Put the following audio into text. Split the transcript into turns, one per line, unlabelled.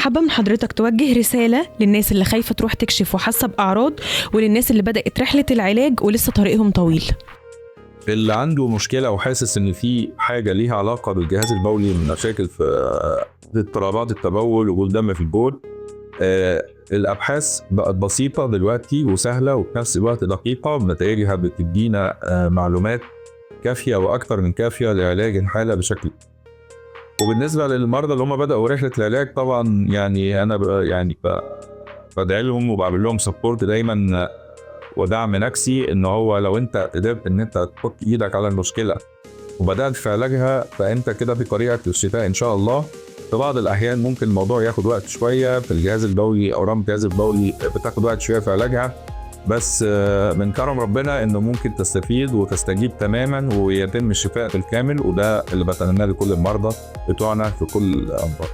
حابة من حضرتك توجه رسالة للناس اللي خايفة تروح تكشف وحاسه باعراض، وللناس اللي بدات رحله العلاج ولسه طريقهم طويل.
اللي عنده مشكلة وحاسس ان في حاجة ليها علاقة بالجهاز البولي من مشاكل في اضطرابات التبول، وجود دم في البول، الابحاث بقت بسيطة دلوقتي وسهلة وفي نفس الوقت دقيقه، ونتائجها بتدينا معلومات كافيه واكثر من كافيه لعلاج الحالة بشكل. وبالنسبة للمرضى اللي هم بداوا رحله العلاج، طبعا يعني انا بدعي لهم وبعمل لهم support دايما ودعم نفسي، ان هو لو انت قدرت ان انت تحط ايدك على المشكلة وبدات في علاجها فانت كده في طريقك للشفاء ان شاء الله. في بعض الاحيان ممكن الموضوع ياخد وقت شوية في الجهاز البولي، اورام الجهاز البولي بتاخد وقت شوية في علاجها، بس من كرم ربنا انه ممكن تستفيد وتستجيب تماما ويتم الشفاء بالكامل، وده اللي بتمناه لكل المرضى بتوعنا في كل الامراض.